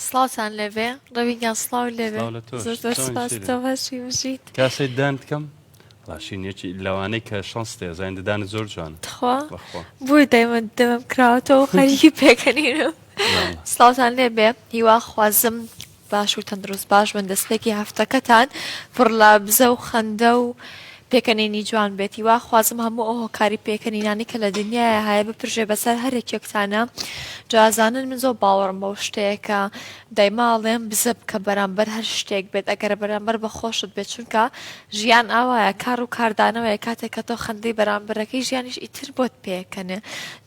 سڵاوتان لێبێ ڕەوین گیان سڵاو لێبێ سڵاو لە تۆش. زۆر زۆر چۆنی سپاس شیرین؟ تۆ باشی بژیت کاسەی ددانت کەم؟ وەڵا شیرین یەکی لەوانەی کە شەنست هەیە زانین ددانت زۆر جوانە. تخوا بەخوا. بۆیە دایمە دەمم کراوەتەوە و خەریکی پێکەنینم. یاڵڵا. سڵاوتان لێبێ هیوا خوازم باش و تەندروست باش بن دەستپێکی هەفتەکەتان پڕ لە بزە و خەندە و پێکەنینی جوان بێت هیوا خوازم هەموو ئەو هۆکاری پێکەنینانی کە لە دنیایا هەیە بپرژێ بەسەر هەر یەکێکتانا جا ئەزانن من زۆر باوەڕم بەو شتەیە کە دایمە ئەڵێم بزە بکە بەرامبەر هەر شتێک بێت ئەگەر بەرامبەر بە خۆشت بێت چونکە ژیان ئاوایە کار و کاردانەوەیە کاتێک کە تۆ خەندەی بەرامبەرەکەی ژیانیش ئیتر بۆت پێکەنێ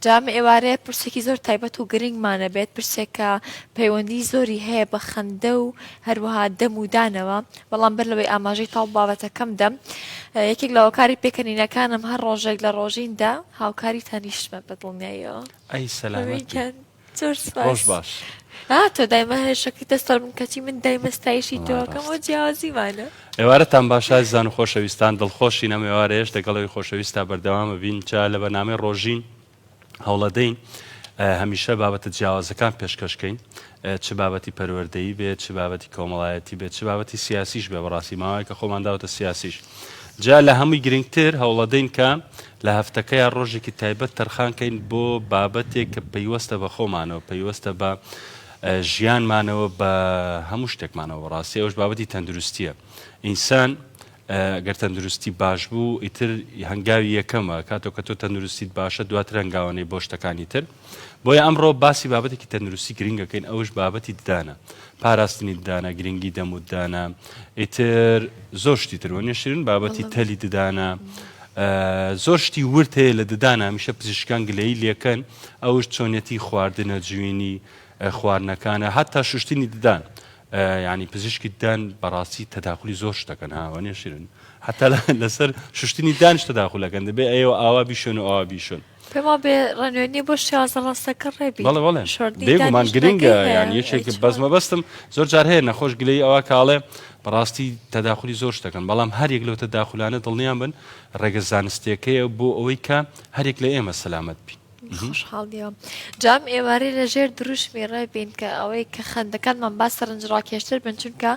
جا ئەم ئێوارەیە پرسێکی زۆر تایبەت و گرنگمانە بێت پرسێک کە پەیوەندی زۆری هەیە بە خەندە و هەروەها دەم و دانەوە بەڵام بەر لەوەی ئاماژەی تاو بابەتەکەم دەم یەکێک لە هۆکاری پێکەنینەکانم هەر ڕۆژێک لە ڕۆژیندا هاوکاری تانیشتمە بە دڵنیاییەوە ئەی سەلامەت بی. زۆر سپاس. ڕۆژ باش. ئا تۆ دایمە هێرشەکەیتە سەر من کەچی من دایمە ستایشی تۆ ئەکەم ئەوە جیاوازیمانە. ئێوارەتان باش ئازیزان و خۆشەویستان دڵخۆشین ئەم ئێوارەیەش لەگەڵ ئێوەی خۆشەویستا بەردەوام ئەبین جا لە بەرنامەی ڕۆژین هەوڵەدەین هەمیشە بابەتە جیاوازەکان پێشکەش کەین چ بابەتی پەروەردەیی بێت چ بابەتی کۆمەڵایەتی بێت چ بابەتی سیاسیش بێ بەڕاستی ماوەیەکە خۆمان داوەتە سیاسیش جا لە هەمووی گرنگتر هەوڵەدەین کە لە هەفتەکەیا ڕۆژێکی تایبەت تەرخان کەین بۆ بابەتێک کە پەیوەستە بە خۆمانەوە پەیوەستە بە ژیانمانەوە بە هەموو شتێکمانەوە بەڕاستی ئەوش بابەتی تەندروستیە ئینسان گەر تەندروستی باش بوو ئیتر هەنگاوی یەکەمە کاتۆ کە تۆ تەندروستیت باشە دواتر هەنگاوەنەی بۆ شتەکانی تر بۆیە ئەمڕۆ باسی بابەتێکی تەندروستی گرنگەکەین ئەوش بابەتی ددانە پاراستنی ددانە گرنگی دەم و ددانە ئیتر زۆر شتی تر وەنیە شیرین بابەتی تەلی ددانە زۆر شتی ورد هەیە لە ددانە هەمیشە پزیشکان گلەیی لێکەن ئەوش چۆنیەتی خواردنە جوینی خواردنەکانە هەتا شوشتنی ددان یعنی پزیشکی ددان بەڕاستی تەداخلی زۆر شتەکەن ها وەنیە شیرین حتا لەسەر شوشتنی دانش تەداخلەکەن دەبێ ئەوە ئاوا بیشۆن و ئاوا بیشۆن پێم وابێ ڕێنوێنی بۆ شێوازە ڕاستەکە ڕێبی بەڵێ بەڵێ شۆردنی بێگومان دانیش گرنگە ڕێگەی هەیە یان یەکێک ئەی بەس چۆن؟ مەبەستم زۆر جار هەیە نەخۆش گلەیی ئەوە کاڵێ بەڕاستی تەداخلی زۆر شتەکەن بەڵام هەر یەک لەو تەداخولانە دڵنیان بن ڕێگە زانستیەکەیە بۆ ئەوەی کە هەر یەک لە ئێمە سەلامەت بین. خۆشحاڵیەوە جا ئەم ئێوارەی لە ژێر دروشمی ڕێبین کە ئەوەی کە خەندەکانمان با سەرنجڕاکێشتر بن چونکە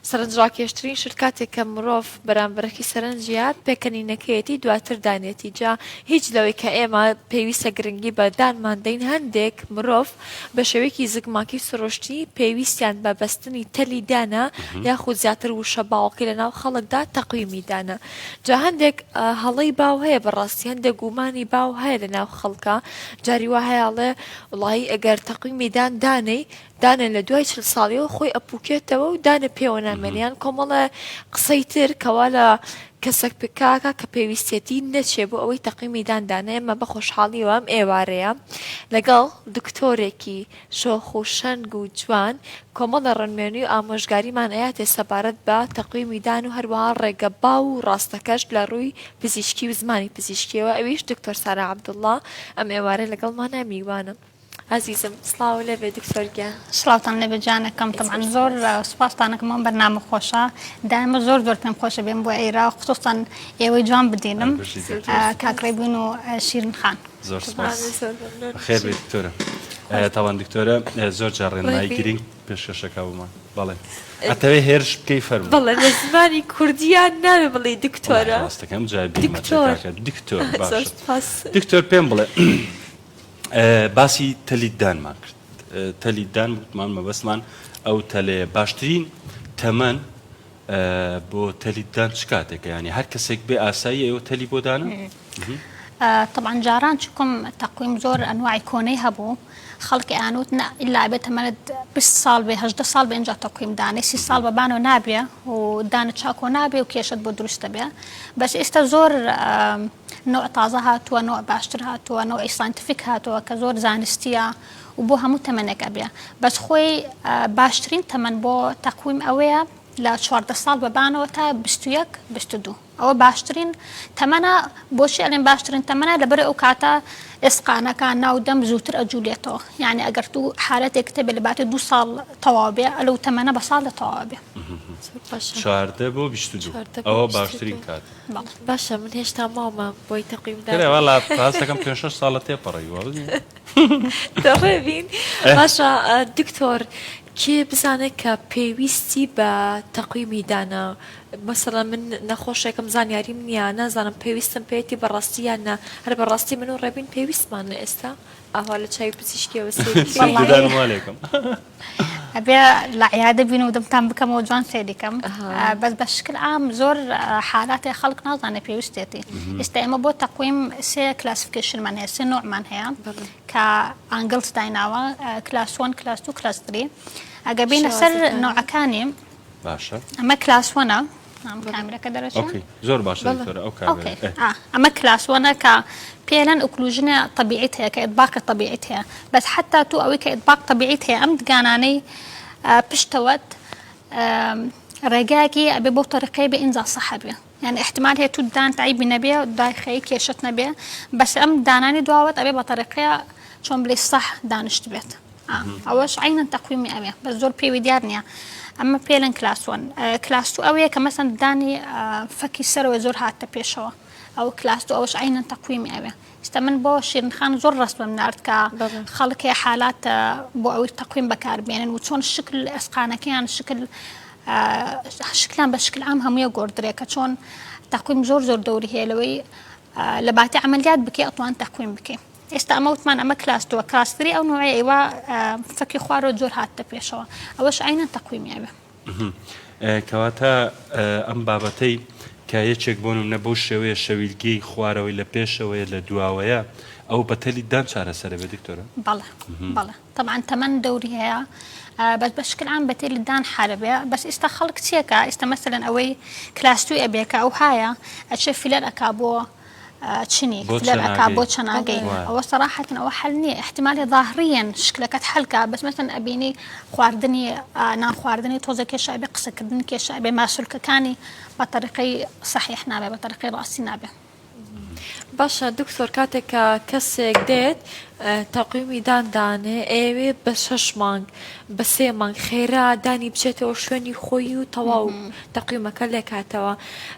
سەرنجڕاکێشترین شت کاتێک کە مرۆڤ بەرامبەرەکەی سەرنجیا پێکەنینەکەیەتی دواتر دانێتی جا هیچ لەوەی کە ئێمە پێویستە گرنگی بە دانمان دەین هەندێک مرۆڤ بە شێوەیەکی زگماکی و سروشتی پێویستیان بە بەستنی تەلی دانە یاخود زیاتر وشە باوەکەی لەناو خەڵکدا تەقویمی دانە جا هەندێک هەڵەی باو هەیە بەڕاستی هەندێک گومانی باو هەیە لەناو خەڵکا جاری وا هەیە ئەڵێ وڵایی ئەگەر تەقویمی دان دانەی دانێ لە دوای چل ساڵیەوە خۆی ئەپوکێتەوە و دانە پێوە نامێنێ یان کۆمەڵە قسەی تر کەوا لە کەسەک پکاکە کە پێویستیەتی نەچێ بۆ ئەوەی تەقویمی دان دانێ ئێمە بە خۆشحاڵیەوە ئەم ئێوارەیە لەگەڵ دکتۆرێکی شۆخ و شەنگ و جوان کۆمەڵە ڕێنمێنی و ئامۆژگاریمان ئەیاتێ سەبارەت بە تەقویمی دان و هەروەها ڕێگە باو و ڕاستەکەش لە ڕووی پزیشکی و زمانی پزیشکیەوە ئەویش دکتۆر سارا عەبدوڵڵا ئەم ئێوارەیە لەگەڵمانە میوانە. ئازیزم سڵاو لێبێ دکتۆر گیان. سڵاوتان لێبێ جانەکەم تەبعەن زۆر سوپاستان ئەکەم ئەم بەرنامە خۆشە دایمە زۆر زۆر پێم خۆشە بێم بۆ ئێرە خصوصا ئێوەی جوان بدینم کاک ڕێبوین و شیرین خان. زۆر سپاس بەخێر بێی دکتۆرە تاوان دکتۆرە زۆر جار ڕێنمایی گرنگ پێشکەشەکە بۆمان بەڵێ ئەتەوێ هێرش بکەی فەرموو. بەڵێ لە زمانی کوردییا نابێ بڵێی دکتۆرە. ڕاستەکەم جا بیرمە دکتۆر باشە دکتۆر پێم بڵێ باسی تەلی دانمان کرد تەلی دان وتمان مەبەستمان ئەو تەلەیە باشترین تەمەن بۆ تەلی دان چ کاتێکە ینی هەر کەسێک بێ ئاسایی ئێوە تەلی بۆ دانە طبعا جاران چکم تەقویم زۆر ئەنواعی کۆنەی هەبوو خەڵکی ئانوت نە ئیلا ئەبێ تەمەنت 20 ساڵ بێ 18 ساڵ بێ ئینجا تەقویم دانێ سی ساڵ بەبانەوە نابێ و دانە چاکۆ نابێ و کێشت بۆ دروستە بێ بەس ئێستا زۆر نەوع تازە هاتووە، نەوع باشتر هاتووە، نەوعی scientific هاتووە کە زۆر زانستییە و بۆ هەموو تەمەنێک ئەبێ. بەس خۆی باشترین تەمەن بۆ تەقویم ئەوەیە لە 14 ساڵ بە بانەوە تا 21 22 ئەوە باشترین تەمەنە. بۆچی ئەلێم باشترین تەمەنە؟ لەبەر ئەو کاتە ئێسقانەکان ناو دەم زووتر ئەجولێتەوە. یعنی ئەگەر تو حالەتێکت هەبێ لە باتی دوو ساڵ تەواو بێ ئەلەو تەمەنە بە ساڵ لە تەواو بێ. 14 بۆ 22 ئەوە باشترین کات. باشە من هێشتا ماومە بۆی تەقویم دابنێم. کەرێ وەڵا هەستەکەم پێنج شەش ساڵە تێپەڕی وابزانم. دەڕێبین باشە دکتۆر. کێ بزانێت کە پێویستی بە تەقویمی دانە مەسەڵەن من نەخۆشێکم زانیاریم نییە نازانم پێویستم پێیەتی بەڕاستی یان نا هەر بەڕاستی من و ڕێبین پێویستمانە ئێستا ئاوا لە چاوی پزیشکیەوە سەیری کەی. وەڵاهی ددانم وا لێکەم. ئەبێ لە عیادە بین و دەمتان بکەمەوە جوان سەیری کەم بەس بە شکل عام زۆر حالاتێ خەڵک نازانێ پێویستێتی ئێستا ئێمە بۆ تەقویم سێ classification مان هەیە سێ نوعمان هەیە کە ئانگڵس دایناوە class one class two class three ئەگە بینە سەر نوعەکانی باشە ئەمە class one ە کامرەکە دەرەچێت زۆر باشە دکتۆرە ئەو کامێرە ئەمە class one ە کە پێلەن occlusion ە تەبیعیت هەیە کە ئیطباقی تەبیعیت هەیە بەس حتا تو ئەوەی کە ئیطباق تەبیعیت هەیە ئەم دگانانەی پشتەوەت ڕێگایەکی ئەبێ بۆ تەریقەی بێ ئینجا سەحە بێ یعنی احتمال هەیە تو دانت عیبی نەبێ دایخەی کێشت نەبێ بەس ئەم دانانی دواوەت ئەبێ بە تەریقەیە چۆن بلێ سەح دانیشت بێت ئەوەش عەینەن تەقویمی ئەوێ بەس زۆر پێوی دیار نییە ئەمە پێلن class one class two ئەوەیە کە مەسەن دانی فەکی سەرەوە زۆر هاتە پێشەوە ئەو class two ئەوەش عەینەن تەقویمی ئەوێ ئیستا من بۆ شیرین خان زۆر ڕەسمم نارد کە خەڵک هەیە حالات بۆ ئەوەی تەقویم بەکاربێنن و چۆن شکل ئەسقانەکەیان شکل شکلان بە شکل عام هەموویە گۆڕدرێ کە چۆن تەقویم زۆر زۆر دەوری هەیە لەوەی لە باتی عملیات بکەی ئەتوان تەقویم بکەی ئێستا ئەمە وتمان ئەمە class two ە class three ئەو نوعەی ئەیوا فەکی خوارەوە زۆر هاتتە پێشەوە ئەوەش عەینەن تەقویمی ئەوێ. کەواتە ئەم بابەتەی کە یەکێک بۆ نمونە بەو شێوەیە شەویلگەی خوارەوەی لە پێشەوەیە لە دواوەیە ئەو بە تەلی دان چارەسەرە بێ دکتۆرە؟ بەڵێ بەڵێ تەبعەن تەمەن دەوری هەیە بەس بە شکل عام بە تەلی دان حالە بێ بەس ئیستا خەڵک چیەکە ئیستا مەسەلەن ئەوەی class two ی ئەبێ کە ئەو هایە ئەچێ filler ئەکا بۆ چنی filler ئەکا بۆ چەناگەی ئەوە سەراحەتن ئەوە حەل نییە احتمالی ظاهریەن شکلەکەت حەلکە بەس مەسەن ئەبینی خواردنی نان خواردنی تۆزە کێشە ئەبێ قسەکردن کێشە ئەبێ ماسولکەکانی بە تەریقەی سەحیح نابێ بە تەریقەی ڕاستی نابێ. باشە دکتۆر کاتێک کە کەسێک دێت تەقویمی دان دانێ ئەیەوێ بە شەش مانگ بە سێ مانگ خێرا دانی بچێتەوە شوێنی خۆی و تەواو تەقویمەکە لێکاتەوە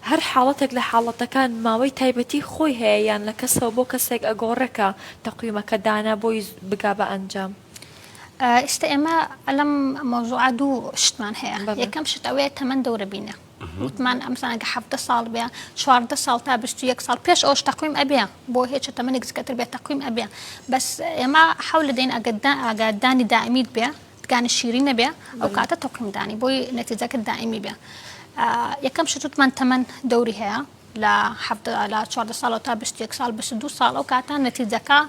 هەر حاڵەتێک لە حاڵەتەکان ماوەی تایبەتی خۆی هەیە یان لە کەسەوە بۆ کەسێک ئەگۆڕێ کە تەقویمەکە دانا بۆی بگا بە ئەنجام؟ ئیستا ئێمە لەم مەوزوعە دوو شتمان هەیە یەکەم شت ئەوەیە تەمەن دەورە بینە وتمان ئەمسان ئەگە 17 ساڵ بێ 14 ساڵ تا 21 ساڵ پێش ئەوش تەقویم ئەبێ بۆ هێچە تەمەنێک زکەتر بێ تەقویم ئەبێ بەس ئێمە حەول دەین ئەگە دانی دائمیت بێ دگانی شیری نەبێ ئەو کاتە تەقویم دانی بۆی نەتیجەکە دائمی بێ یەکەم شت وتمان تەمەن دەوری هەیە لە حەڤدە لە 14 ساڵەوە تا 21 ساڵ 22 ساڵ ئەو کاتە نەتیجەکە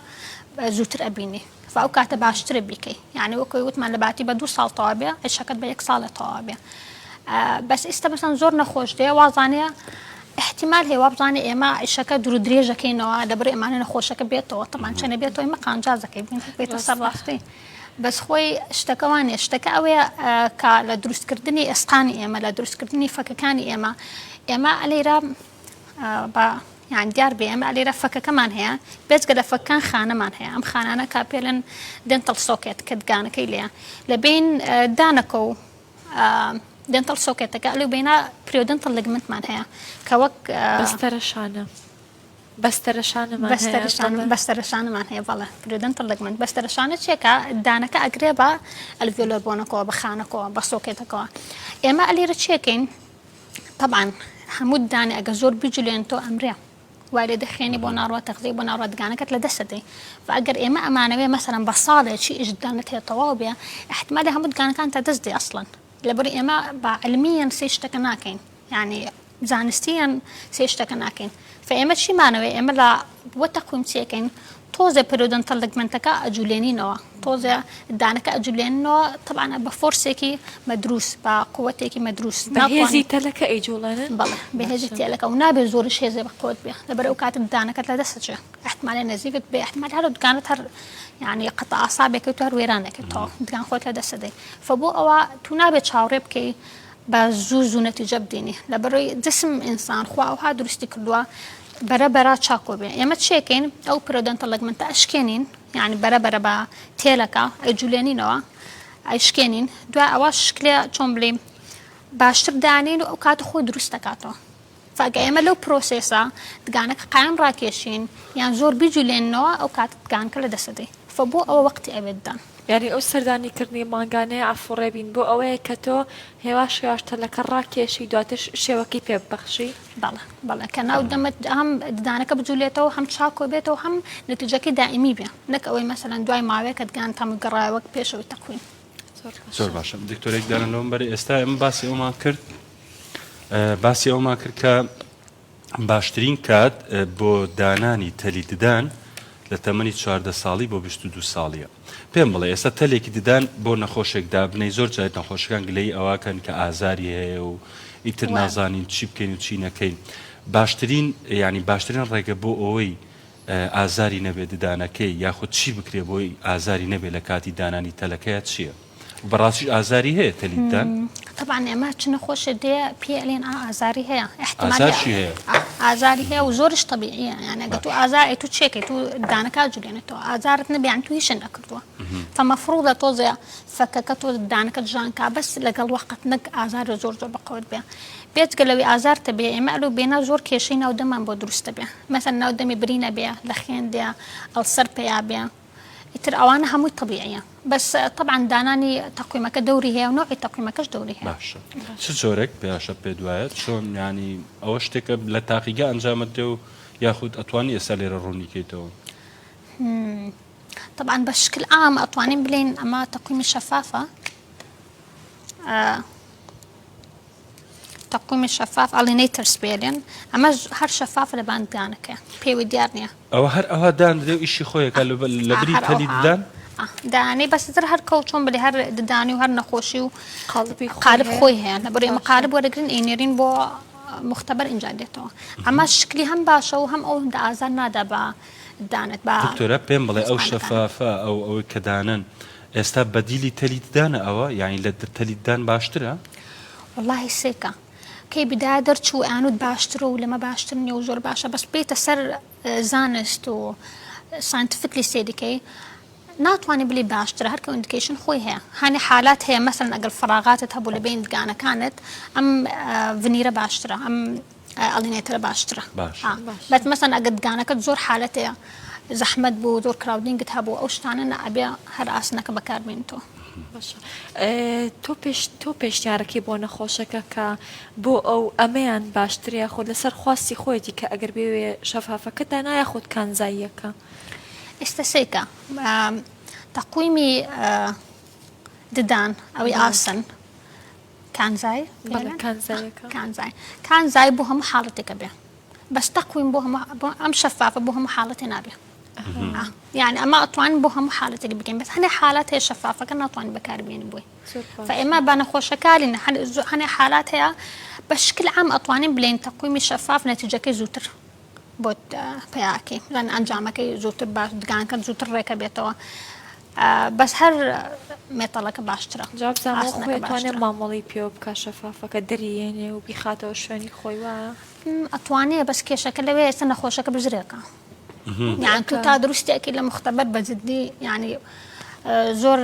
زووتر ئەبینی فە ئەو کاتە باشترە بیکەی یعنی وەکوی وتمان لە باتی بە دوو ساڵ تەوا بێ عیشەکەت بە یەک ساڵێ تەوا بێ بەس ئیستا مەسەن زۆر نەخۆش دێ وازانێ احتیمال هەیە وابزانێ ئێمە عیشەکە دوور درێژەکەینەوە لەبەر ئەمانە نەخۆشەکە بێتەوە تەمان چەنە بێتەوە ئێمە قانجازەکەی بێتە سەر ڕاستی بەس خۆی شتەکە وانە شتەکە ئەوەیە کە لە دروستکردنی ئێسقانی ئێمە لە دروستکردنی فەکەکانی ئێمە ئێمە ئەلێرە بە یان دیار بێ ئێمە لێرە فەکەکەمان هەیە بێجگە لە فەکان خانەمان هەیە ئەم خانانە کا پێلن dental socket کە دگانەکەی لێە لە بین دانەکە و dental socket ەکە ئەلو بینا periodontal ligament مان هەیە کە وەک بەستەرە شانە بەستەرە شانەمان هەیە بەستەرە شانەمان هەیە بەڵێ periodontal ligament بەستەرە شانە چیەکە دانەکە ئەگرێ بە alveolar bone ەکەوە بە خانەکەوە بە socket ەکەوە ئێمە ئەلیرە چیەکەین تەبعەن هەموو دانێ ئەگەر زۆر بجولێن تۆ ئەمرێ وای لێ دەخێنی بۆ ناڕوا تەغزیە بۆ ناڕوا دگانەکەت لە دەست دەدەی و ئەگەر ئێمە ئەمانەوێ مەسەلەن بە ساڵێ چی ئیش دانت هەیە تەواو بێ احتمالە هەموو دگانەکان تا دەست دێ ئەسڵەن لەبەر ئێمە بە علمیەن سێ شتەکە ناکەین یعنی زانستیان سێ شتەکە ناکەین فە ئێمە چیمانەوێ ئێمە لە بۆ تەقویم چیەکەین تۆزێ periodontal ligament ەکە ئەجولێنینەوە تۆزێ دانەکە ئەجولێننەوە تەبعەن بە force ێکی مەدروس بە قوەتێکی مەدروس بە هێزی تەلەکە ئەیجوڵێنن بەڵێ بە هێزی تێلەکە و نابێ زۆریش هێزێ بە قوت بێ لەبەر ئەو کاتە دانەکەت لە دەست ئەچێ احتمالە نەزیفت بێ احتمال هەر دگانت هەر یعنی قطع ئاسابێکە تو هەر وێران دەکەیت تەواو دگان خۆت لە دەست دەدەی فە بۆ ئەوە تو نابێ چاوەڕێ بکەی بە زوو زوو نەتیجە بدینی لەبەرەوەی جسم ئینسان خوا ئەوها دروستی کردووە بەرە بەرە چاکۆ بێ ئێمە چیەکەین ئەو periodontal ligament ە ئەشکێنین یعنی بەرە بەرە بە تێلەکە ئەیجولێنینەوە ئەیشکێنین دوای ئەوە شکلێ چۆن بلێم باشتر دانین و ئەو کاتە خۆی دروست دەکاتەوە فەگە ئێمە لەو process ە دگانەکە قایم ڕاکێشین یان زۆر بیجولێننەوە ئەو کاتە دگانکە لە دەسەدەی فە بۆ ئەوە وەقتی ئەوێت دان. یانی ئەو سەردانی کردنی مانگانەیە عەفو ڕێبین بۆ ئەوەیە کە تۆ هێواش هێواش تەلەکە ڕاکێشی دواتر شێوەکەی پێ ببەخشی؟ بەڵێ بەڵێ کە ناو دەمت هەم ددانەکە بجولێتەوە هەم چاکۆ بێتەوە هەم نەتیجەکەی دائیمی بێ نەک ئەوەی مەسەلەن دوای ماوەیەکە دگانت هەمووی گەڕایە وەک پێشەوەی تەقویم. زۆر باشە دکتۆرێک دانە لەوم بەرێ ئێستا ئێمە باسی ئەومان کرد باسی ئەومان کرد کە باشترین کات بۆ دانانی تەلی ددان لە تەمەنی 14 ساڵی بۆ 22 ساڵیە پێم بڵێ ئێستا تەلێکی ددان بۆ نەخۆشێک دابنەی زۆر جار نەخۆشەکان گلەیی ئەوەکەن کە ئازاری هەیە و ئیتر نازانین چی بکەین و چی نەکەین باشترین یانی باشترین ڕێگە بۆ ئەوەی ئازاری نەبێت ددانەکەی یاخود چی بکرێ بۆی ئازاری نەبێت لە کاتی دانانی تەلەکەیا چییە؟ بەڕاستیش ئازاری هەیە تەلی ددان؟ تەبعەن ئێمە چ نەخۆشێ دێ پێ ئەلێن ئا ئازاری هەیە ئیحتیمالی ئازارشی هەیە ئازاری هەیە و زۆریش تەبیعیە یان ئەگەر تو ئازار ئەی تو چێکەی تو ددانەکە جولێنێتەوە ئازارت نەبێ یان تو هیچت نەکردووە فمەفروضە تۆزێ فەکەکە تۆ ددانەکەت ژان کا بەس لەگەڵ وەقت نەک ئازار زۆر زۆر بەقەوت بێ بێجگە لەوەی ئازارتە بێ ئێمە ئەلو بێنا زۆر کێشەی ناو دەمان بۆ دروستە بێ مەسەن ناو دەمی برینە بێ لە خوێن دێ ئەڵسەر پەیا بێ ئیتر ئەوانە هەمووی تەبیعیە بەس تەبعەن دانانی تەقویمەکە دەوری هەیە و نەوعی تەقویمەکەش دەوری هەیە. باشە چ جۆرێک باشە پێت وایە چۆن یانی ئەوە شتێکە لە تاقیگە ئەنجامت دێ و یاخود ئەتوانی ئێستا لێرە ڕوونی کەیتەوە؟ تەبعەن بە شکل عام ئەتوانین بلێین ئەمە تەقویمی شەفافە تەقویمی شەفاف ئەڵێ نەیترسپێرێن ئەمە هەر شەفافە لە بان ددانەکەیە پێوەی دیار نییە. ئەوە هەر ئەوها داندرێ و ئیشی خۆی ئەکا لە بری تەلی ددان؟ دانەی بەس تر هەر کەو چۆن بلێ هەر ددانی و هەر نەخۆشی و قالب خۆی هەیە لە بڕێ قالب وەرەگرن ئەینێرین بۆ مختبەر ئینجا دێتەوە ئەمە شکلی هەم باشە و هەم ئەو هەندە ئازار نادا بە دانت بە دکتۆرە پێم بڵێ ئەو شەفافە ئەو ئەوەی کە دانەن ئێستا بەدیلی تەلی ددانە ئەوە یانی لە تەلی ددان باشترە؟ وەڵاهی سێکە کەی بدایە دەرچوو ئەیانوت باشترە و لەمە باشتر نیە و زۆر باشە بەس بێتە سەر زانست و scientifically سەیری کەی ناتوانانی بلی باشترە هەر کە indication خۆی هەیە هەنێ حالات هەیە مەسەن ئەگەر فراغاتت هەبوو لە بین دگانەکانت ئەم ڤنیرە باشترە ئەم aligner ە باشترە بەس مەسەن ئەگەر دگانەکەت زۆر حالەتەیە زەحمەت بوو زۆر crowding ت هەبوو ئەو شتانە نا ئەبێ هەر ئاسنەکە بەکاربێنیتەوە. باشە تۆ پێش تۆ پێشنیارەکەی بۆ نەخۆشەکە کە بۆ ئەو ئەمەیان باشترە یاخود لەسەر خواستی خۆیەتی کە ئەگەر بێوێ شەفافەکە دانا یاخود کانزاییەکە؟ ئێستا سەیرکە تەقویمی ددان ئەوەی ئاسن کانزای بەڵێ کانزایەکە کانزای کانزای بۆ هەموو حاڵەتێکە بێ بەس تەقویم بۆ هەموو بۆ ئەم شەفافە بۆ هەموو حاڵەتێ نابێ یعنی ئەمە ئەتوان بۆ هەموو حاڵەتێک بکەین بەس هەنێ حالات هەیە شەفافەکە ناتوانین بەکاربێنین بۆی فئێمە بە نەخۆشەکانین هەنێ حالات هەیە بە شکل عام ئەتوانین بلێن تەقویمی شەفاف نەتیجەکەی زووتر بۆت پیاکەی لەن ئەنجامەکەی زووتر باش دگانکە زووتر ڕێکە بێتەوە بەس هەر مێتەڵەکە باشترە. جا بزانم ئەو خۆی ئەتوانێ مامەڵەی پێوە بکا شەفافەکە دەریێنێ و بیخاتەوە شوێنی خۆی وایە؟ ئەتوانێ بەس کێشەکە لەوەیە ئێستا نەخۆشەکە بزرێکە یان تو تا دروستی ئەکەی لە مختبەر بە جدی یانی زۆر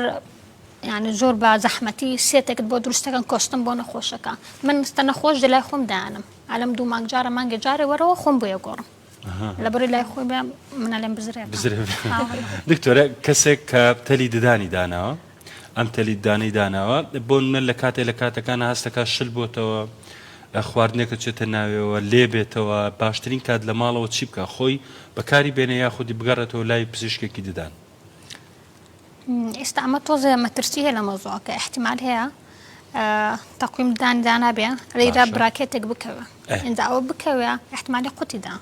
یانی زۆر بە زەحمەتی سێتێکت بۆ دروستەکەن کۆستم بۆ نەخۆشەکە من ئێستا نەخۆش لای خۆم دانم ئەلم دوو مانگ جارە مانگێ جارێ وەرەوە خۆم بۆیە گۆڕم لەبەری لای خۆی بێ من ئەلێم بزرێ بزرێ دکتۆرە کەسێک کە تەلی ددانی داناوە ئەم تەلی ددانەی داناوە بۆ نمونە لە کاتێ لە کاتەکان هەستەکە شل بۆتەوە خواردنێکە چێتە ناوێەوە لێ بێتەوە باشترین کات لە ماڵەوە چی بکە خۆی بەکاری بێنێ یاخودی بگەڕێتەوە لای پزیشکێکی ددان ئێستا ئەمە تۆزێ مەترسی هەیە لە مەوزوعەکە احتیمال هەیە تەقویم دانی دانابێ لەیرا bracket ێک بکەوێ ئینجا ئەوە بکەوێ احتیمالی قوتی دا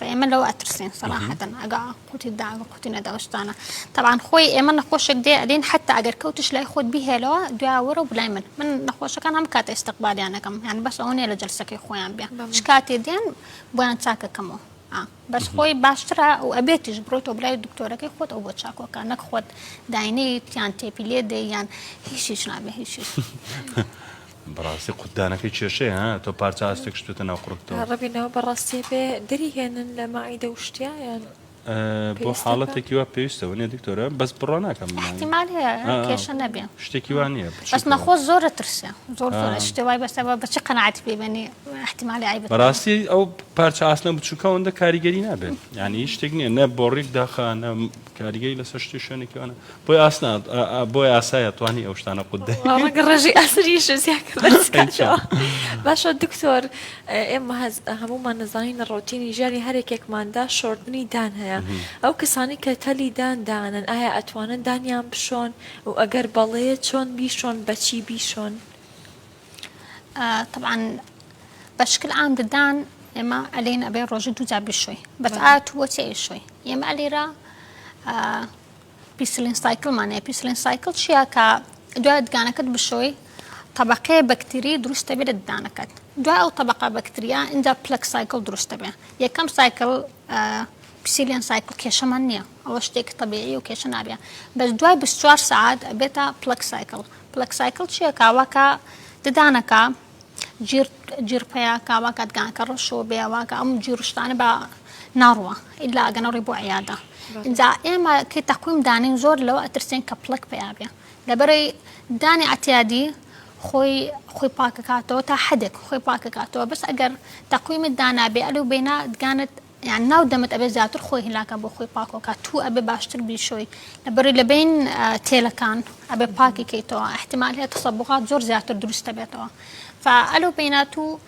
فئێمە لەوە ئەترسین سەراحەتەن ئەگا قوتی دا ئەگە قوتی نەدا شتانە تەبعەن خۆی ئێمە نەخۆشێک دێ ئەلین حتا ئەگەر کەوتش لای خۆت بیهێلەوە دوای وەرەوە بلای من من نەخۆشەکان هەم کاتە ئیستقبالیان ئەکەم یان بەس ئەوە نییە لە جەلسەکەی خۆیان بێ چ کاتێ دێن بۆیان چاکەکەمەوە بەس خۆی باشترە و ئەبێتیش بڕۆیتەوە بلای دکتۆرەکەی خۆت ئەو بۆ چاکۆکە نەک خۆت داینێیت یان تێپی لێ دەی یان هیچ هیچ نابێ هیچ هیچ. بەڕاستی قوتدانەکەی کێشەیە ها تۆ پارچە ئاستێک شتوتە ناو قوڕگتەوە. ڕەبینەوە بەڕاستی بێ دەری هێنن لە مەعیدە و شتیا یان. بۆ حاڵەتێکی وا پێویستە وەنیە دکتۆرە بەس بڕوا ناکەم احتیمال هەیە کێشە نەبێ شتێکی وا نییە بەس نەخۆش زۆر ترسە زۆر زۆر شتێ وای بەسە بە چ قەناعەتی پێ بێنی احتیمالی عیب بەڕاستی ئەو پارچە ئاسنە بچووکە ئەوەندە کاریگەری نابێت یعنی هیچ شتێک نییە نە بۆڕیک داخا نە کاریگەری لەسەر شتی شوێنێکی وانە بۆی ئاسنا بۆی ئاسایە توانی ئەو شتانە قوت دەی. ڕەنگە ڕێژەی ئاسنیش زیاتر بەرز کاتەوە. باشە دکتۆر ئێمە هەموومان دەزانین لە ڕۆتینی ژیانی هەرێکێکماندا شۆردنی دان هەیە ئەو کەسانی کە تەلی دان دانن ئایا ئەتوانن دانیان بشۆن و ئەگەر بەڵێ چۆن بیشۆن بەچی بیشۆن؟ تەبعەن بە شکل عام ددان ئێمە ئەلێین ئەبێ ڕۆژی دووجار بیشۆی بەس ئایا تو بۆچی ئەیشۆی ئێمە ئەلێرە porcelain cycle مان هەیە porcelain cycle چییە کە دوای دگانەکەت بشۆی تەبقەیە بەکتری دروست دەبێت لە ددانەکەت دوای ئەو تەبقە بەکتریا اینجا plaque cycle دروست دەبێت یەکەم cycle porcelain cycle کێشەمان نییە ئەوە شتێکی تەبیعی و کێشە نابێ بەس دوای 24 سعات ئەبێتە plaque cycle plaque cycle چییە کاواکە ددانەکە جیر جیر پەیا کا واکا دگانەکە ڕەشۆ بێ واکا ئەم جیر شتانە بە ناڕوە ئیلا ئەگەنە ڕێ بۆ عیادە ئینجا ئێمە کەی تەقویم دانین زۆر لەوە ئەترسێن کە plaque پەیا بێ لەبەرەی دانی عتیادی خۆی خۆی پاکەکاتەوە تا حدێک خۆی پاکەکاتەوە بەس ئەگەر تەقویمت دانابێ ئەلو بێنا دگانت یان ناو دەمت ئەبێ زیاتر خۆی هیلاکە بۆ خۆی پاکۆکە تو ئەبێ باشتر بیشۆی لەبەری لە بین تێلەکان ئەبێ پاکی کەیتەوە احتمال هەیە تەسەبوغات زۆر زیاتر دروست دەبێتەوە فئەلو بینات و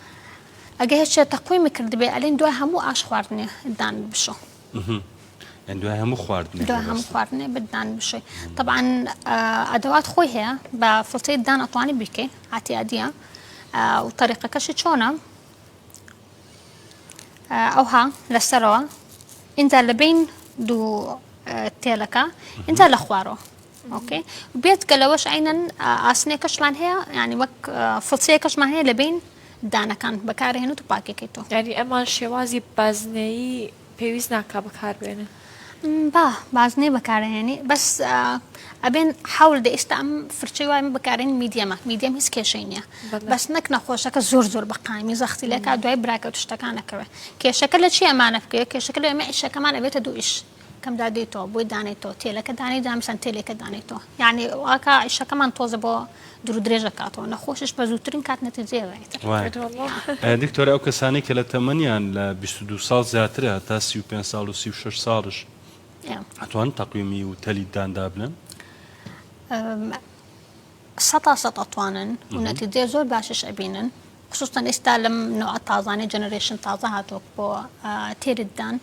ئەگە هێچ تەقویمی کردبێ ئەلین دوای هەموو ئاش خواردنێ دان بشۆ یان دوای هەموو خواردنێ دوای هەموو خواردنێ بدان بشۆی طبعا ئەدەوات خۆی هەیە بە فڵچەی دان ئەتوانی بیکەی عتیادیە و تەریقەکەشی چۆنە ئەوها لەسەرەوە ئینجا لە بین دوو تێلەکە ئینجا لە خوارەوە okay بێت کە لەوەش عینەن ئاسنێکەشمان هەیە ینی وەک فڵچەیەکەشمان هەیە لە بین دانەکان بەکارهێنت و پاکەکەی تۆ یعنی ئەمان شێوازی بازنەیی پێویست ناکا بەکار بێنن. با بازنەی بەکارهێنی بەس ئەبێن حەول دە ئێستا ئەم فرچەی وای من بەکارێن medium ە medium هیچ کێشەی نییە بەس نەک نەخۆشەکە زۆر زۆر بە قایمی زەختی لێکا دوای براکەوت شتەکان نەکەوێ کێشەکە لە چی ئەمانە بکەوێ کێشەکە لە ئێمە ئیشەکەمان ئەبێتە دوو ئیش کەم دادێتەوە بۆی دانێتەوە تێلەکە دانێ دامسان تێلێکە دانێتەوە یعنی واکە ئیشەکەمان تۆزە بۆ دوور و درێژ ئەکاتەوە نەخۆشیش بە زووترین کات نەتیجەی ئەوێتر. وایە دکتۆر ئەو کەسانەی کە لە تەمەنیان لە 22 ساڵ زیاترە هەتا 35 ساڵ و 36 ساڵش ئەتوان تەقویمی و تەلی دان دابنەن؟ سەتا سەد ئەتوانن و نەتیجەی زۆر باشش ئەبینن خصوصا ئێستا لەم نوعە تازانەی generation تازە هاتووە بۆ تێرت دان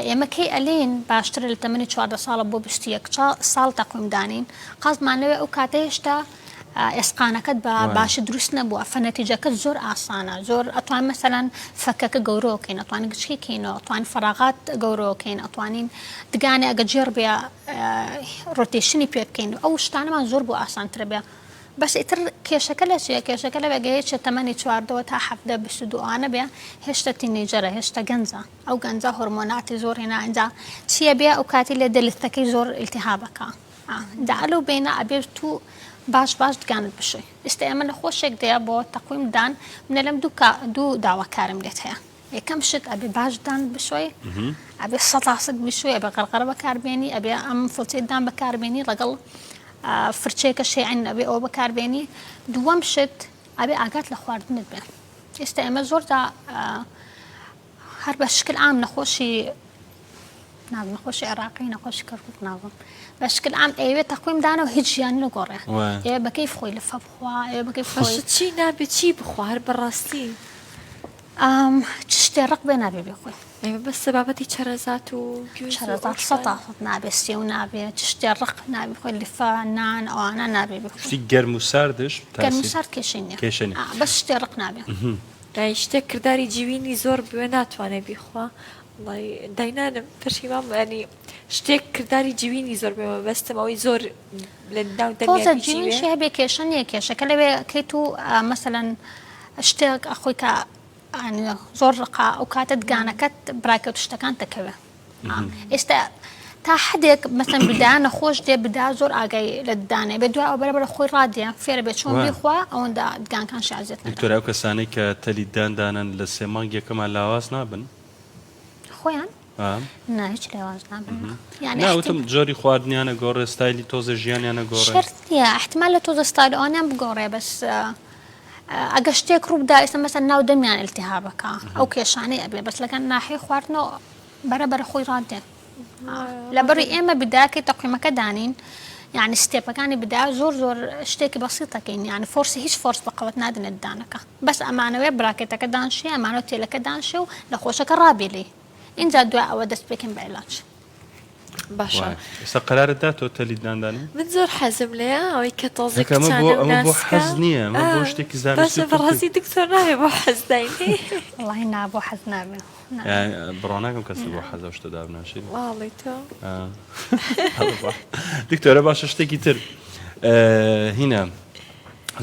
ئێمە کەی ئەلێین باشترە لە تەمەنی 14 ساڵە بۆ 21 ساڵ تەقویم دانین قازمان لەوێ ئەو کاتە هێشتا ئێسقانەکەت بە باشی دروست نەبووە فەنەتیجەکەت زۆر ئاسانە زۆر ئەتوان مەسەلەن فەکەکە گەورەکەین ئەتوانین گچکەکەینەوە ئەتوانین فەراغات گەورەکەین ئەتوانین دگانێ ئەگە جێڕ بێ rotation ی پێ بکەین ئەو شتانەمان زۆر بۆ ئاسانترە بێ بەس ئیتر کێشەکە لە چیە کێشەکە لەوێ گە هێچە تەمەنی چواردەوە تا حەڤدە 22 ئەوانە بێ هێشتا teenager ە هێشتا گەنجە ئەو گەنجە هۆرمۆناتی زۆر هێنا ئینجا چییە بێ ئەو کاتی لێ دەلستەکەی زۆر ئیلتیهابەکە دا ئەلو بینە ئەبێ تو باش باش دگانت بشۆی ئێستا ئێمە نەخۆشێک دەیە بۆ تەقویم دان منە لەم دوو دوو داواکارم لێت هەیە یەکەم شت ئەبێ باش دان بشۆی ئەبێ سەتا سەد بشۆی ئەبێ غەرغەرە بەکاربێنی ئەبێ ئەم فڵچەی دان بەکاربێنی لەگەڵ فرچەیەکە شەیعین ئەبێ ئەوە بەکاربێنی دووەم شت ئەبێ ئاگات لە خواردنت بێ ئێستا ئێمە زۆردا هەر بە شکل عام نەخۆشی نازم نەخۆشی عێراقی نەخۆشی کەرکوک نازم بە شکل عام ئەیەوێ تەقویم دانەوە هیچ ژیان نەگۆڕێ ئێ بە کەیف خۆی لفە بخوا ئێ بە کەیف خۆی چی نابێ چی بخوا هەر بەڕاستی چ شتێ ڕق بێ نابێ بخۆی ئێمە بەس بابەتی چەرەزات و چەرەزات سەتا سەد نابێ سێو نابێ چ شتێ ڕق نابێ بخۆی لفە نان ئەوانە نابێ بخۆی شتی گەرم و ساردش گەرم و سارد کێشەی نییە کێشە نییە بەس شتێ ڕق نابێ دای شتێک کرداری جیوینی زۆر بوێ ناتوانێ بیخوا وەڵای داینانم پەشیمان ینی شتێک کرداری جوینی زۆر بێ مەبەستم ئەوەی زۆر لە ناو دەمیا تۆزە بیجیوێ. جوینشی هەبێ کێشە نییە کێشەکە لەوێ کەیت و مەسەلەن شتێک ئەخۆی کە زۆر ڕقا ئەو کاتە دگانەکەت براکەوت شتەکان دەکەوێ ئێستا تا حدێک مەسەن بدا نەخۆش دێ بدا زۆر ئاگای لە ددانێ بێ دوای ئەو بەرەبەرە خۆی ڕادێ فێرە بێ چۆن بیخوا ئەوەندە دگانکان شازێت دکتۆر ئەو کەسانەی کە تەلی دان دانەن لە سێ مانگ یەکەمان لاواز نابن خۆیان؟ نا هیچ لێواز نابن یعنی نا وتم جۆری خواردنیانە گۆڕێ ستایلی تۆزێ ژیانیانە گۆڕێ شەرت نییە احتمال لە تۆزە ستایل ئەوانیان بگۆڕێ بەس ئەگە شتێک ڕووبدا ئێستا مەسەن ناو دەمیان التهابەکە ئەو کێشانەی ئەبێ بەس لەگەن ناحیە خواردنەوە بەرە بەرە خۆی ڕادێن لەبەری ئێمە بداکەی تەقیمەکە دانین یعنی step ەکانی بدا زۆر زۆر شتێکی بەسیتەکەین یعنی force ی هیچ force بەقەوت نادنێت دانەکە بەس ئەمانەوێ bracket ەکە دانشێ ئەمانەوە تێلەکە دانشێ و نەخۆشەکە ڕابێ لێی ئینجا دوای ئەوە دەست پێکەین بە عیلاج. باشە وایە ئێستا قەرارت دا تۆ تەلی ددان دانێی؟ من زۆر حەزم لێیە ئەوەی کە تۆزێ کاکە ئەمە بۆ کچانە و ئەمە بۆ ناسکە حەز نییە ئەمە ئا بۆ شتێکی زانستی باشە و طبی بەڕاستی دکتۆر نابێ بۆ حەز داینێی. وەڵاهی نا بۆ حەز نابێ نا. بڕوا ناکەم کەسێ بۆ حەز ئەو شتە دابناشی. واڵی تۆ. دکتۆرە باشە شتێکی تر هینە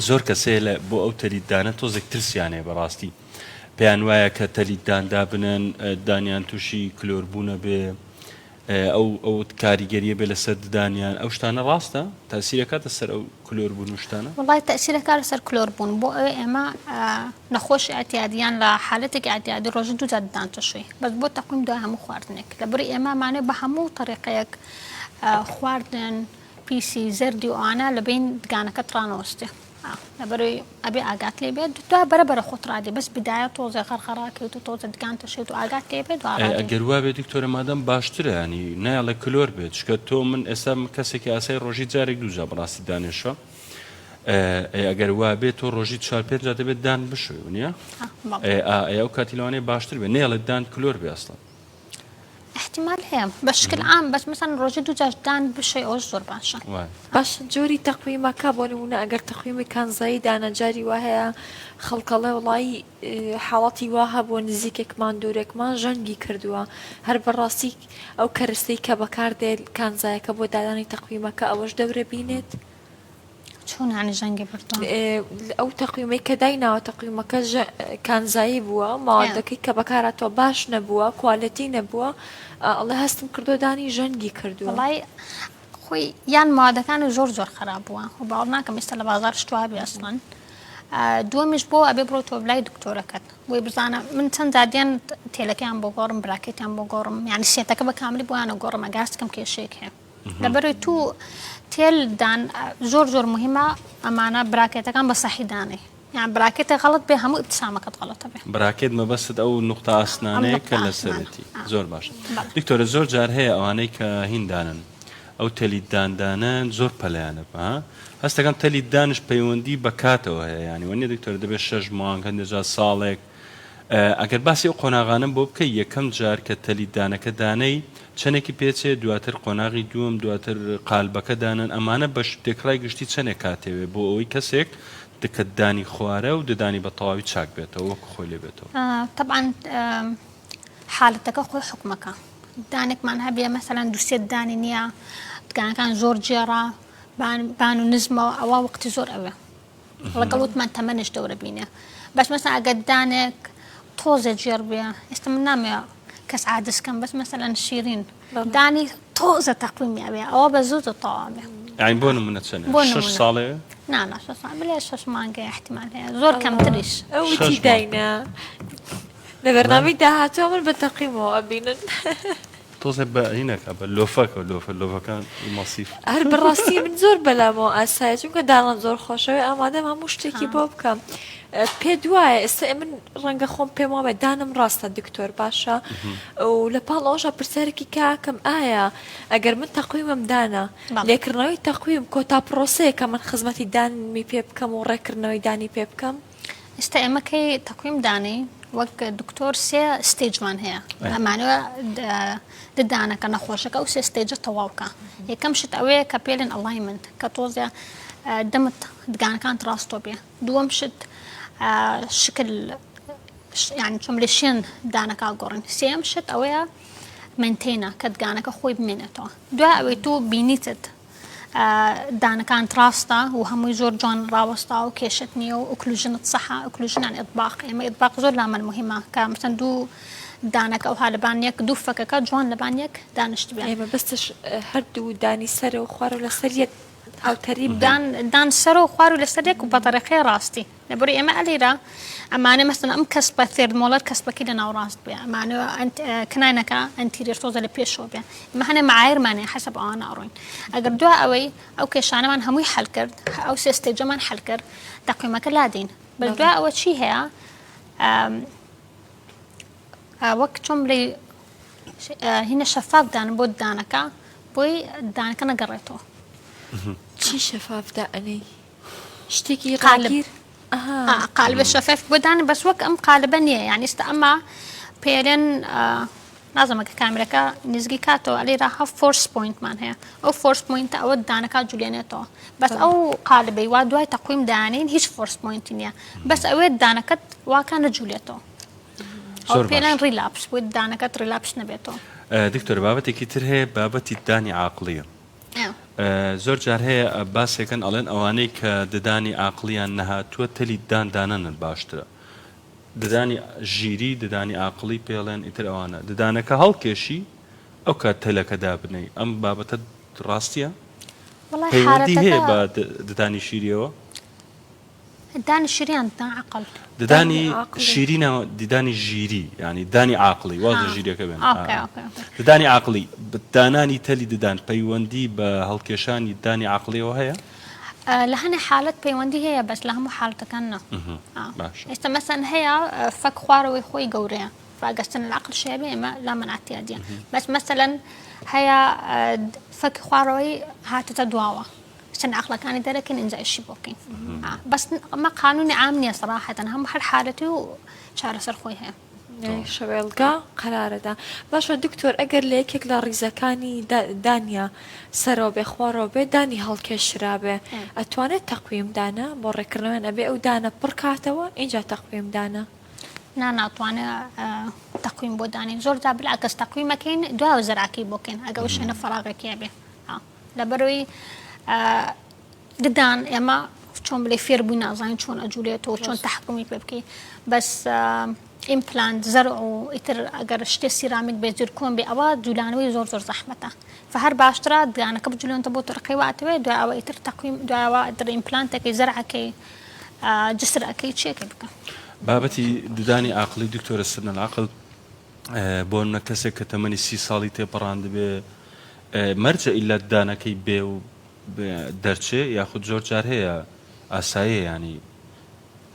زۆر کەس هەیە لە بۆ ئەو تەلیت دانە تۆزێک ترسیان هەیە بەڕاستی پێیان وایە کە تەلیت دان دابنن دانیان تووشی کلۆر بوونە بێ ئەو ئەو کاریگەریە بێ لەسەر ددانیان ئەو شتانە ڕاستە تاسیرەکاتە سەر ئەو کلۆر بوون و شتانە وڵی تەسیرەکە لەسەر کلۆر بوون بۆ ئەوێ ئێمە نەخۆش ئەتیادیان لە حالەتێکی ئەتیادی ڕۆژی دوو جار ددان تەشوی بەس بۆ تەقویم دوای هەموو خواردنێک لە بری ئێمە مانێ بە هەموو تەریقەیەک خواردن پیسی زەردی و ئەوانە لە بەین دگانەکەت ڕانەوەستێ لەبەرەوەی ئەبێ ئاگات لێ بێت دوا بەرە بەرە خۆت ڕادێ بەس بدایە تۆزێ غەرغەراکەیت و تۆزێ دگان تەشێت و ئاگات لێ بێت دوا ڕادێ. ئەگەر وابێ دکتۆرە مادام باشترە یانی نایەڵێ کلۆر بێت چونکە تۆ من ئێستا من کەسێکی ئاسای ڕۆژی جارێک دووجا بەڕاستی دانێشە ئەی ئەگەر وابێ تۆ ڕۆژی چوار پێنج جار دەبێت دان بشۆی ونیە ئەی ئەو کاتی لەوانەیە باشتر بێ نەیەڵێت دان کلۆر بێ ئەسڵەن. احتمال هەیە بە شکل عام بەس مەسەن ڕۆژی دوو جار دان بشۆی ئەوەش زۆر باشە. باشە جۆری تەقویمەکە بۆ نمونە ئەگەر تەقویمی کانزایی دانا جاری وا هەیە خەڵک ئەڵێ وەڵایی حاڵەتی وا هەبووە نزیکێکمان دوورێکمان ژەنگی کردووە هەر بەڕاستی ئەو کەرستەی کە بەکاردێت کانزایەکە بۆ دانانی تەقویمەکە ئەوەش دەورە بینێت؟ چۆن یانی ژەنگی بردووە؟ ئەو تەقویمەی کە دایناوە تەقویمەکە کانزایی بووە ماوادەکەی کە بەکارهاتووە باش نەبووە quality نەبووە ئەڵێ هەستم کردووە دانی ژەنگی کردووە. وەڵای خۆی یان مادەکانی زۆر زۆر خراپ بووە و باوەڕ ناکەم ئێستا لە بازاڕ شت وابێ ئەسڵەن دووەمیش بۆ ئەبێ بڕۆ تۆ لای دکتۆرەکەت بۆی بزانە من چەند جار دیان تێلەکەیان بۆ گۆڕم bracket یان بۆ گۆڕم یانی set ەکە بە کاملی بۆیانە گۆڕم ئەگەر هەست کەم کێشەیەک هەیە. لەبەرەی تو تێل دان زۆر زۆر مهمە ئەمانە bracket ەکان بە سەحی دانێ یان bracket ە غەڵەت بێ هەموو ابتسامەکەت غەڵەتە بێ. bracket مەبەستت ئەو نوقتە ئاسنانەیە کە لەسەرێتی زۆر باشە دکتۆرە زۆر جار هەیە ئەوانەی کە هین دانن ئەو تەلی دان دانەن زۆر پەلیانە بە هەستەکەم تەلی دانش پەیوەندی بە کاتەوە هەیە ینی وەنیە دکتۆرە دەبێت شەش مانگ هەندێک جار ساڵێک ئەگەر باسی ئەو قۆناغانەم بۆ بکەی یەکەم جار کە تەلی دانەکە دانەی چەنێکی پێچێ دواتر قۆناغی دووەم دواتر قالبەکە دانەن ئەمانە بەش تێکڕای گشتی چەنێک کاتێوێ بۆ ئەوەی کەسێک دکە دانی خوارە و ددانی بە تەواوی چاک بێتەوە وەکو خۆی لێ بێتەوە. تەبعەن حالەتەکە خۆی حوکمەکە دانێکمان هەبێ مەسەلەن دوو سێ دانی نییە دگانەکان زۆر جێڕە بان و نزمەوە ئەوە وەقتی زۆر ئەوێ ڵەگەڵ وتمان تەمەنیش دەورە بینێ بەس مەسەلەن ئەگەر دانێک تۆزێ جێڕ بێ ئێستا من نامەوێ کەس عاجز کەم بەس مەسەلەن شیرین دانی تۆزە تەقویمی ئەوێ ئەوە بە زوو زوو تەواو بێ یانی بۆ نمونە چەنێ بۆ شەش نمونە ساڵێ نا نا شەش ساڵ بلێ شەش مانگە احتمال هەیە زۆر کەمتریش ئەو شەش وتی مانگ داینا لە بەرنامەی داهاتوو من بە تەقیمەوە ئەبینن. تۆزێ بە هینەکە بە لۆفەکە لۆفە لۆفەکان مەسیف. هەر بەڕاستی من زۆر بەلامەوە ئاسایە چونکە دانەم زۆر خۆشەوێ ئامادەم هەموو شتێکی بۆ بکەم پێت وایە ئێستا من ڕەنگە خۆم پێم وابێ دانم ڕاستە دکتۆر باشە و لە پاڵ ئەوەشا پرسیارێکی کاکەم ئایا ئەگەر من تەقویمم دانا لێکردنەوەی تەقویم کۆتا پرۆسەیە کە من خزمەتی دانمی پێ بکەم و ڕێکردنەوەی دانی پێ بکەم؟ ئێستا ئێمە کەی تەقویم دانێین وەک دکتۆر سێ stage مان هەیە ئەمانەوە ددانەکە نەخۆشەکە ئەو سێ stage ە تەواوکە یەکەم شت ئەوەیە کە پێلن alignment کە تۆزێ دەمت دگانەکانت ڕاستۆ بێ دووەم شت شکل یعنی چۆن لە شوێن دانەکە گۆڕین سێم شت ئەوەیە maintain ە کە دگانەکە خۆی بمێنێتەوە دوای ئەوەی تۆ بینیتت دانەکانت ڕاستە و هەمووی زۆر جوان ڕاوەستاوە و کێشەت نییە و occlusion ت سەحە occlusion یان ئیطباق ئێمە ئیطباق زۆر لامان مهمە کە مثلا دوو دانەکە ئەوها لەبان یەک دوو فەکەکە جوان لەبان یەک دانیشتبێ. ئەی مەبەستش هەردوو دانی سەرەو خوارەو لەسەر یەک هاوتەریب بن؟ دان دان سەرەو خوارو لەسەر یەک و بە تەریقەی ڕاستی. لەبەرئەوەی ئێمە ئەلیرە ئەمانە مەسەن ئەم cusp ە third molar cusp ەکەی لە ناوەڕاست بێ ئەمانە canine ەکە anterior تۆزە لە پێشەوە بێ ئێمە هەنێ معایرمان هەیە حەسەب ئەوانە ئەڕۆین ئەگەر دوا ئەوەی ئەو کێشانەمان هەمووی حەل کرد ئەو سێ stage ەمان حەل کرد تەقویمەکە لادەین بەس دوا ئەوە چی هەیە وەک چۆن بڵێ هینە شەفاف دانە بۆ دانەکە بۆی دانەکە نەگەڕێتەوە. چی شەفاف دائەنێی؟ شتێکی ڕاگیر؟ قالب شەفاف بۆ دانە بەس وەک ئەم قالبە نییە یعنی ئێستا ئەمە پێرێن نازانم کە کامرەکە نزگی کاتەوە ئەلێرا هە force point مان هەیە ئەو force point ە ئەوە دانەکە جولێنێتەوە بەس ئەو قالبەی وا دوای تەقویم دانین هیچ force point ی نییە بەس ئەوێت دانەکەت واکە نەجولێتەوە زۆر پێڵێن relapse بۆ دانەکەت relapse نەبێتەوە. دکتۆر بابەتێکی تر هەیە بابەتی دانی عاقڵیە زۆر جار هەیە باسێکن ئەڵێن ئەوانەی کە ددانی عاقڵیان نەهاتووە تەلی دان دانەنن باشترە ددانی ژیری ددانی عاقڵی پێڵێن ئیتر ئەوانە ددانەکە هەڵکێشی ئەو کات تەلەکە دابنەی ئەم بابەتە ڕاستیە پەیوەندی هەیە بە ددانی شیریەوە؟ دانی شیری یان ددان عەقڵ؟ ددانی شیری نا ددانی ژیری یانی دانی عاقڵی واز لە ژیریەکە بێنە ددانی عاقڵی دانانی تەلی ددان پەیوەندی بە هەڵکێشانی دانی عاقڵیەوە هەیە؟ لە هەنێ حالەت پەیوەندی هەیە بەس لە هەموو حالەتەکان نا ئێستا مەسەن هەیە فەک خوارەوەی خۆی گەورەیە فاگەستن العقل شەیە بێ ئێمە لامان اعتیادیە بەس مەسەلەن هەیە فەک خوارەوەی هاتەتە دواوە چەند عەقڵەکانی دەرەکەین ئینجا ئیشی بۆ بکەین بەس ئەمە قانونی عام نییە سەراحەتەن هەموو هەر حالەتی و چارەسەر خۆی هەیە. شەوێڵگا قەرارەدا باشە دکتۆر ئەگەر لە یەکێک لە ڕیزەکانی دانیا سەرەوە بێ خوارەوە بێ دانی هەڵکێشرابێ ئەتوانێت تەقویم دانە بۆ ڕێکردنەوەیان ئەبێ ئەو دانە پڕ کاتەوە ئینجا تەقویم دانە؟ نا ناتوانێ تەقویم بۆ دانین زۆر جار بالعکس تەقویمەکەین دوایەوە زەرعەکەی بۆ کەین ئەگەر ئەو شوێنە فەراغێکی هەبێ. لەبەرئەوەی ددان ئێمە چۆن بلێ فێر بووی نازانین چۆن ئەجولێتەوە چۆن تحکمی پێ بکەی بەس ئیمپلانت زەرع و ئیتر ئەگەر شتێ سیرامیک بێ zircon بێ ئەوە جولانەوەی زۆر زۆر زەحمەتە فهەر باشترە ددانەکە بجولێنتە بۆ تەرقی واتەوێ دوای ئەوە ئیتر تەقویم دوایەوە ئیتر ئیمپلانتەکەی زەرعەکەی جسر ئەەکەی چیەکەی بکە. بابەتی ددانی عاقڵی دکتۆرە سن العقل بۆ نمونە کەسێک کە تەمەنی سی ساڵی تێپەڕاندبێ مەرجە ئیلا ددانەکەی بێ و دەرچێ یاخود زۆر جار هەیە ئاساییە یانی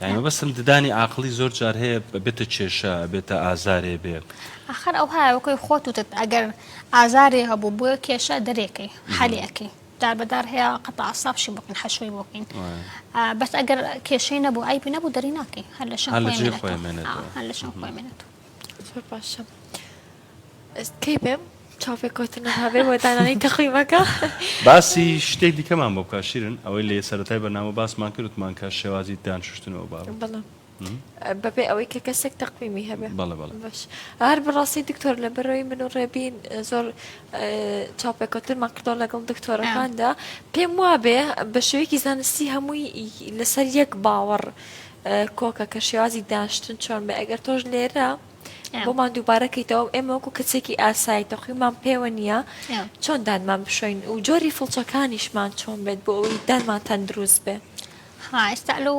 یانی مەبەستم ددانی عاقڵی زۆر جار هەیە بێتە کێشە بێتە ئازارێ بێ. ئاخر ئەوهایە وەکوی خۆت وتت ئەگەر ئازارێ هەبوو بۆیە کێشە دەرێکەی حەلی ئەکەی دار بەدار هەیە قەتع ئەعسابشی بۆ بکەین حەشوەی بۆ بکەین بەس ئەگەر کێشەی نەبوو عەیبی نەبوو دەری ناکەی هەر لە شوێن خۆی مێنێتەوە هەر لە شوێن خۆی مێنێتەوە. زۆر باشە کەی بێم چاوپێکەوتنم هەبێ بۆ دانانی تەقویمەکە. باسی شتێک دیکەمان بۆ بکە شیرن ئەوەی لە سەرەتای بەرنامە باسمان کرد وتمان کە شێوازی دان شوشتنەوە بابەت. بەڵێ بەبێ ئەوەی کە کەسێک تەقویمی هەبێ. بەڵێ بەڵێ. باش هەر بەڕاستی دکتۆر لەبەرئەوەی من و ڕێبین زۆر چاوپێکەوتنمان کردەوە لەگەڵ دکتۆرەکاندا پێم وابێ بە شێوەیەکی زانستی هەمووی لەسەر یەک باوەڕ کۆکە کە شێوازی داشتن چۆن بێ ئەگەر تۆش لێرە بۆمان دووبارە کەیتەوە ئێمە وەکو کەسێکی ئاسایی تەقویمان پێوە نییە چۆن دانمان بشۆین و جۆری فڵچەکانیشمان چۆن بێت بۆ ئەوەی دانمان تەندروست بێ. ها ئێستا لەو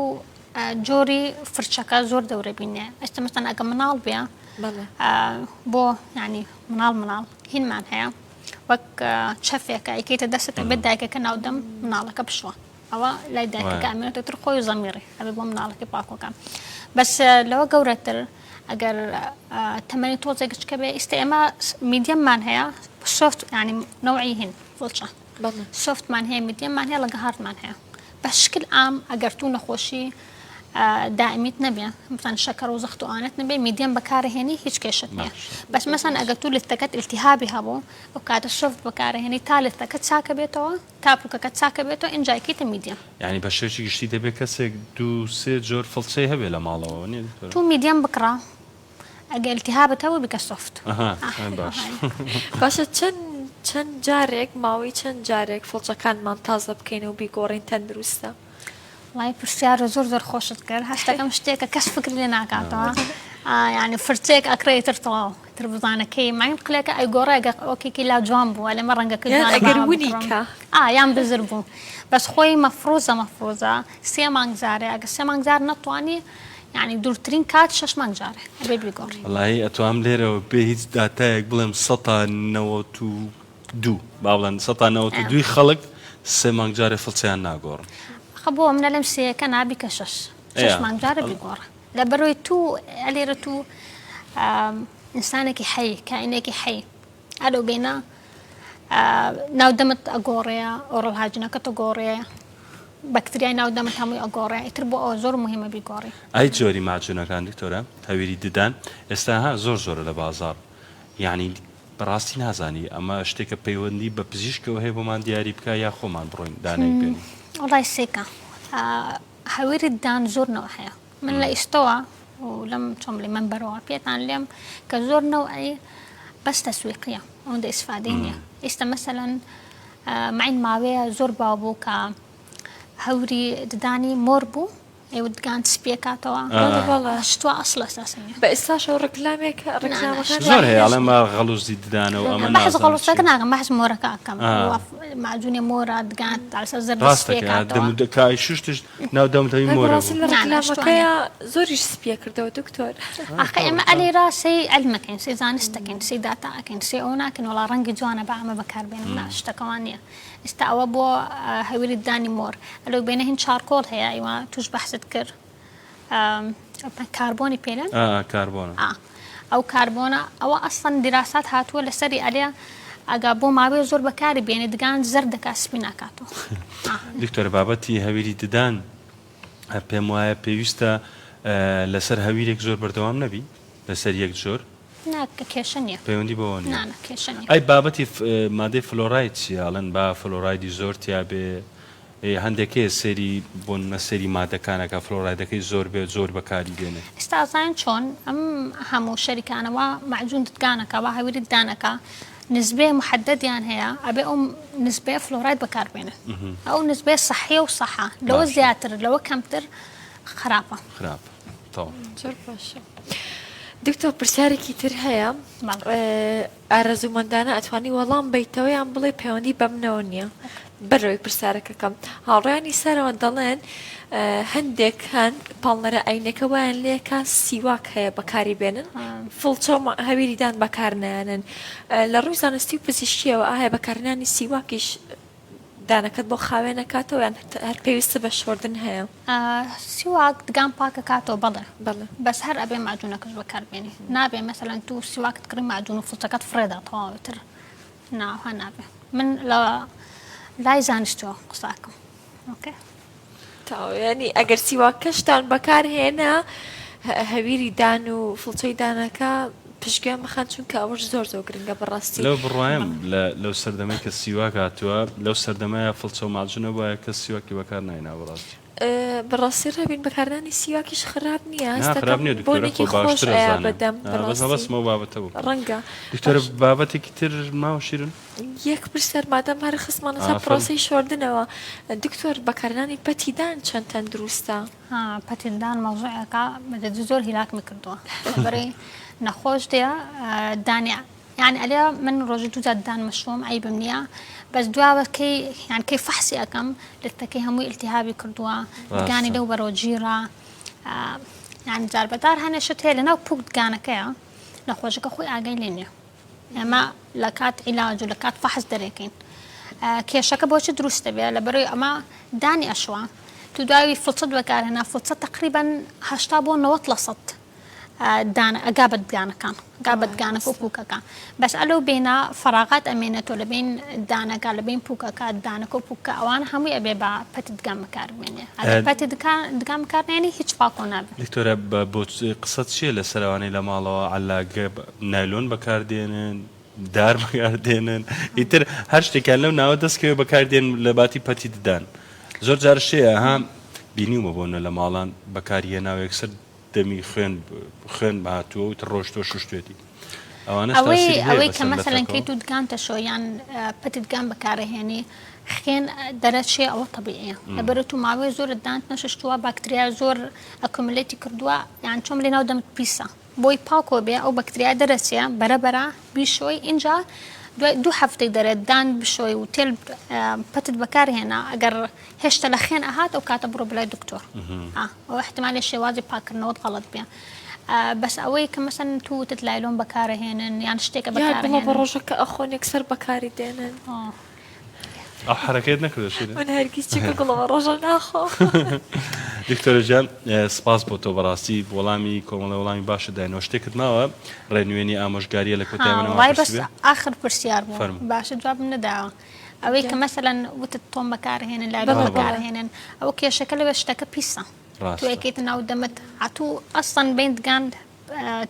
جۆری فرچەکە زۆر دەورە بینێ ئێستا مەسەن ئەگە مناڵ بێ بۆ ینی مناڵ مناڵ هینمان هەیە وەک چەفێکە ئەیکەیتە دەستت ئەبێت دایکەکە ناودەم مناڵەکە بشوە ئەوە لای دایکەکە ئەمێنێتەوە تر خۆی و زەمیڕی ئەبێ بۆ مناڵەکەی پاکۆکە بەس لەوە گەورەتر ئەگەر تەمەنی تۆزێک گچکە بێ ئیستا ئێمە medium مان هەیە soft ینی نەوعی هین فڵچە soft مان هەیە medium مان هەیە لەگە hard مان هەیە بە شکل عام ئەگەر تو نەخۆشی دائمیت نەبێ مثلا شەکەر و زەخت و ئانت نەبێ medium بەکارهێنی هیچ کێشت نییە بەس مەسەن ئەگەر تو لثەکەت التهابی هەبوو ئەو کاتە soft بەکارهێنی تا لثەکەت چاکە بێتەوە تا پوکەکەت چاکە بێتەوە ئینجا ئەیکەیتە medium. یانی بە شێوەیەکی گشتی دەبێ کەسێک دوو سێ جۆر فڵچەی هەبێ لە ماڵەوە وەنیە دکتۆر؟ تۆ medium بکڕە ئەگەر التهابت هەبوو بیکە soft. ئەها باش. باشە چەند چەند جارێک ماوەی چەند جارێک فڵچەکانمان تازە بکەینەوە بیگۆڕین تەندروستە؟ وەڵای پرسیارە زۆر زۆر خۆشت کرد هەستەکەم شتێکە کەس فکری لێ ناکاتەوە یانی فرچەیەک ئەکڕێ ئیتر تەواو. تربزانەکەی ماین قلەکە ئەیگۆڕێ ئەگەر ئۆکێکی لا جوان بوو ئەلێ مە ڕەنگەکە یان جوانە ئەگەر باوە ونی بکڕم کا. ئا یان بزر بوو بەس خۆی مەفروزە مەفروزە سێ مانگ جارێ ئەگەر سێ مانگ جار نەتوانی یانی دوورترین کات شەش مانگ جارێ ئەبێ بیگۆڕی. وەڵایی ئەتوام لێرەوە بێ هیچ داتایەک بڵێم سەتا 92 با بڵێن سەتا 92 ی خەڵک سێ مانگ جارێ فڵچەیان ناگۆڕن. ئەخە بۆ من ئەلێم سێیەکە نا بیکە شەش شەش مانگ جارێ بیگۆڕە. لەبەرئەوەی تو ئەلێرە تو ئینسانێکی حەی کائینێکی حەی ئەلۆ بینە ناو دەمت ئەگۆڕێ oral hygiene ەکەت ئەگۆڕێ بەکتریای ناو دەمت هەمووی ئەگۆڕێ ئیتر بۆ ئەوە زۆر مهمە بیگۆڕی. ئەی جۆری مەعجونەکان دکتۆرە هەویری ددان ئێستا ها زۆر زۆرە لە بازاڕ یانی بەڕاستی نازانی ئەمە شتێکە پەیوەندی بە پزیشکەوە هەیە بۆمان دیاری بکا یا خۆمان بڕۆین دانەیەک بێنین؟ وەڵای سێکە هەویری ددان زۆر نەوع هەیە من لە ئیستەوە و لەم چۆن بڵێم مەنبەرەوە پێتان لێم کە زۆر نەوعی بەس تەسویقیە ئەوەندە ئیسفادەی نییە ئیستە مەسەلەن معین ماوەیە زۆر باو بوو کە هەوری ددانی مۆر بوو ئێوە دگان سپیە کاتەوە بەڵێ بەڵێ شتوا ئەسڵ ئەساسە نیە بە ئێستاشەوە ڕیکلامێک ڕیکلامەکان زۆر هەیە ئەڵێم بە غەڵوزی ددانە و ئەمە بەحس نازانم غەڵوزەکە چیە. ناکەم بەحس مۆرەکە ئەکەم ئا. مەعجونێ مۆرە دگان تاسە زەرد ڕاستەکە سپیە کاتەوە دەم و کە ئەیشوشتش ناو دەمت هەوی هەر مۆرە بەڕاستی بوو. لە نا نا شتوا نیە ڕیکلامەکەیا زۆریش سپیە کردەوە دکتۆر. ئاخە ئێمە ئەلێرا سەی عیلمەکەین سەی زانستەکەین سەی داتا ئەکەین سەی ئەوە ناکەین وەڵا ڕەنگی جوانە با ئەمە بەکار بێنم نا شتەکە وا نیە ئیستا ئەوە بۆ هەویری ددانی مۆر ئەلۆ بێنە هین charcoal هەیە ئیوە توش بەحست کرد کاربۆنی پێلێن کاربۆنە ئەو کاربۆنە ئەوە ئەسڵەن دیراسات هاتووە لەسەری ئەلێ ئەگا بۆ ماوەیە زۆر بەکاری بێنێ دگان زەرد دەکات سپی ناکاتەوە. دکتۆر بابەتی هەویری ددان پێم وایە پێویستە لەسەر هەویرێک زۆر بەردەوام نەبی لەسەر یەک جۆر نا کێشە نیە. پەیوەندی بەوە نیە. نا نا کێشە نیە. ئەی بابەتی مادەی فلۆراید چیە ئەڵێن با فلۆرایدی زۆر تیا بێ هەندێک هەیە سەیری بۆ نمونە سەیری مادەکان ئەکا فلۆرایدەکەی زۆر بێ زۆر بەکاری دێنێ. ئیستا ئەزانن چۆن ئەم هەموو شەریکانە وا مەعجون ددگان ئەکا وا هەویری ددان ئەکا نسبەیە محەدەدیان هەیە ئەبێ ئەو نسبەیە فلۆراید بەکار بێنن ئەو نسبەیە سەحیە و سەحە لەوە زیاتر لەوە کەمتر خراپە. خراپە تەواو. زۆر باشە دکتۆر پرسیارێکی تر هەیە ئارەزوومەندانە ئەتوانی وەڵام بەیتەوە یان بڵێ پەیوەندی بەمنەوە نییە بەرەوەی پرسیارەکەکەم هاوڕیانی سەرەوە دەڵێن هەندێک هەن پاڵنەرە ئاینەکە وایان لێکا سیواک هەیە بەکاری بێنن فڵچە و هەویری دان بەکارنیانن لە ڕووی زانستی و پزیشکیەوە ئایا بەکارهێنانی سیواکیش دانەکەت بۆ خاوێن ئەکاتەوە یان هەر پێویستت بە شۆردن هەیە؟ سیواک دگان پاک ئەکاتەوە بەڵێ بەڵێ بەس هەر ئەبێ مەعجونەکەش بەکار بێنی نابێ مەسەلەن تو سیواکت کڕی مەعجون و فڵچەکەت فڕێدا تەواو ئیتر نا ئەوها نابێ من لە لای زانستیەوە قسە ئەکەم okay تەواو یانی ئەگەر سیواکەشتان بەکار هێنا هەویری دان و فڵچەی دانەکە پشتگوێ مەخەن چونکە ئەوەش زۆر زۆر گرنگە بەڕاستی. لەو بڕوایم لە لەو سەردەمەی کە سیواک هاتووە لەو سەردەمەیا فڵچە و مەعجون نەبوایە کەس سیواکی بەکار ناینا بەڕاستی. بەڕاستی ڕێبین بەکارنانی سیواکیش خراپ نییە نا خراپ هەستەکەم نییە دکتۆرە بۆنێکی خۆ خۆش باشتر ئەیا ئەزانێ بەدەم بەس بەڕاستی مەبەستم ئەو بابەتە بوو ڕەنگە دکتۆرە باش بابەتێکی تر ماوە شیرن؟ یەک پرسیار مادام هەر خستمانە سەر ئا فەرموو. پرۆسەی شۆردنەوە دکتۆر بەکارهێنانی پەتی دان چەند تەندروستە؟ ها پەتی دان مەوزوعێکە بەجدی زۆر هیلاکمی کردووە لەبەرەی نەخۆش دێ دانی یعنی ئەلێ من ڕۆژی دوو جار دان مەشوم عەیبم نییە بەس دواوە کەی یان کەی فەحسی ئەکەم لتەکەی هەمووی التهابی کردووە دگانی ڕاستە. لەو بەرەوە جیرە یان جار بەدار هەنێ شت هەیە لەناو پوک دگانەکەیە نەخۆشەکە خۆی ئاگای لێ نییە ئێمە لە کات عیلاج و لە کات فەحس دەرێکەین کێشەکە بۆچی دروست دەبێت لە بەرەوەی ئەمە دانی ئەشوە تو داوی فڵچەت بەکارهێنا فڵچە تقریبا 80 بۆ 90 لە سەد دانە ئەگا بە دگانەکان گا بە دگانەکە و پوکەکە بەس ئەلەو بێنە فراغات ئەمێنێتەوە لە بین دانەکە لە بین پوکەکە دانەکە و پوکە ئەوان هەمووی ئەبێ بە پەتی دگان بەکار بێنێ ئەگەر پەتی دگان بەکار نێنی هیچ پاکۆ نابێ. دکتۆرە بە بۆ قسەت چیە لەسەر ئەوانەی لە ماڵەوە عەلاگە نایلۆن بەکار دێنن دار بەکار دێنن ئیتر هەر شتێکیان لەو ناوە دەست کەوێ بەکار دێن لە باتی پەتی ددان زۆر جار شەیە ها بینیومە بۆ نە لە ماڵان بەکاری هێناوە یەکسەر دەمی خوێن خوێن هاتووە و تر ڕۆشتووە شوشتوێتی ئەوانەش ئەوەی تاسیری هەیە ئەوەی کە بەسەر مەسەلەن لەتەکەوە کەی تو دگان تەشۆ یان پەتی دگان بەکارەهێنی خوێن دەرەچێ ئەوە تەبیعیە لەبەرئ تو ماوەی زۆرت دانت نەششتووە باکتریا زۆر accumulate ی کردووە یان چۆن بلێ ناو دەمت پیسە. بۆی پاکۆ بێ ئەو بەکتریا دەرەچێ بەرە بەرە بیشۆی ئینجا دوای دوو هەفتەی دەرێ دان بشۆی و تێل پەتت بەکار هێنا ئەگەر هێشتا لە خوێن ئەهات ئەو کاتە بڕۆ بلای دکتۆر ئەو احتمالێ شێوازی پاکردنەوەت غەڵەت بێ بەس ئەوەی کە مەسەن تو وتت لایلۆن بەکارەهێنن یان شتێکە بەکارهێنن بە ڕۆژەکە ئەخۆن یەکسەر بەکاری دێنن. ئەو حەرەکەیت نەکردە شیرین؟ من هەرگیز چیکە گوڵەوە ڕۆژە ناخۆم. دکتۆرە گیان سپاس بۆ تۆ بەڕاستی وەڵامی کۆمەڵە وەڵامی باشت داینەوە شتێکت ماوە ڕێنوێنی ئامۆژگاریە لە کۆتای منەوە وەڵای بەس ئاخر پرسیار بوو باشە جوابم نەداوە ئەوەی کە مەسەلەن وتت تۆم بەکارهێنن لای بەکارهێنن ئەو کێشەکە لەوێ شتەکە پیسە تۆ یەکەیتە ناو دەمت هاتوو ئەسڵەن بین دگان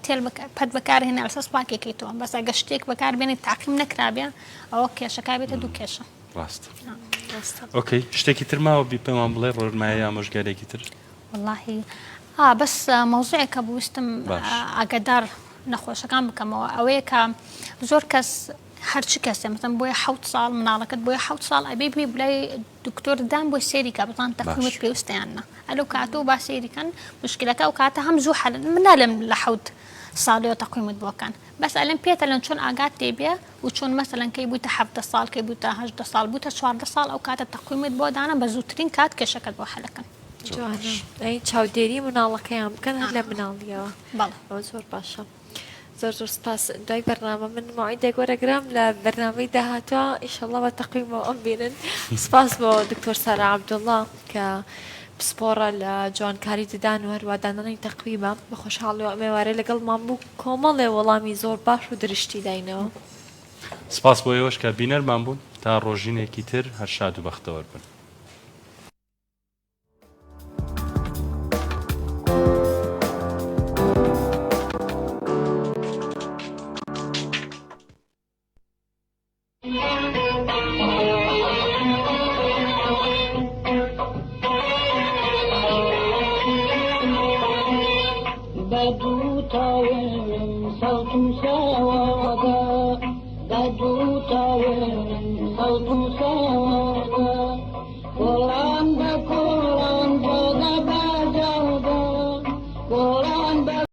تێل پەت بەکارهێنە ئەساس پاکێکەی تۆ بەس ئەگەر شتێک بەکاربێنی تاقیم نەکرابێ ئەوە کێشەکە بێتە دوو کێشە. ڕاست okay شتێکی تر ماوە بی پێمان بڵێ ڕۆژمایە ئامۆژگارێکی تر؟ وەڵاهی ئا بەس مەوزوعێکە بوو ویستم ئاگادار نەخۆشەکان بکەمەوە ئەوەیە کە زۆر کەس هەرچ کەسێ مەسەن بۆیە حەوت ساڵ مناڵەکەت بۆیە حەوت ساڵ ئەبێ بێ بلای دکتۆر دان بۆی سەیری کە بزان تەقویمت پێویستە یان نا ئەلەو کاتەوە با سەیری کەن مشکلەکە ئەو کاتە هەم زوو حەل من نالێم لە حەوت ساڵیەوە تەقویمت بۆ کەن بەس ئەلێم پێت ئەلێن چۆن ئاگات لێ بێ و چۆن مەسەلەن کەی بوویتە 17 ساڵ کەی بوویتە 18 ساڵ بوویتە 14 ساڵ ئەو کاتە تەقویمت بۆ دانە بە زووترین کات کێشەکەت بۆ حەلەکەن. جوانە ئەی چاودێری مناڵەکەیان بکەن هەر لە مناڵیەوە. بەڵێ. ئەوە زۆر باشە. زۆر زۆر سپاس دوای بەرنامە من مەوعیدێک وەرەگرم لە بەرنامەی داهاتوە ئیشەڵا بە تەقویمەوە ئەم بینن سپاس بۆ دکتۆر سارا عەبدوڵا کە پسپۆڕە لە جوانکاری ددان و هەروە دانانی تەقویمە بە خۆشحاڵیەوە ئەم ئێوارەی لەگەڵمان بوو کۆمەڵێ وەڵامی زۆر باش و درشتی داینەوە. سپاس بۆ ئێوەش کە بینەرمان بوون تا ڕۆژینێکی تر هەر شاد و بەختەوەر بن.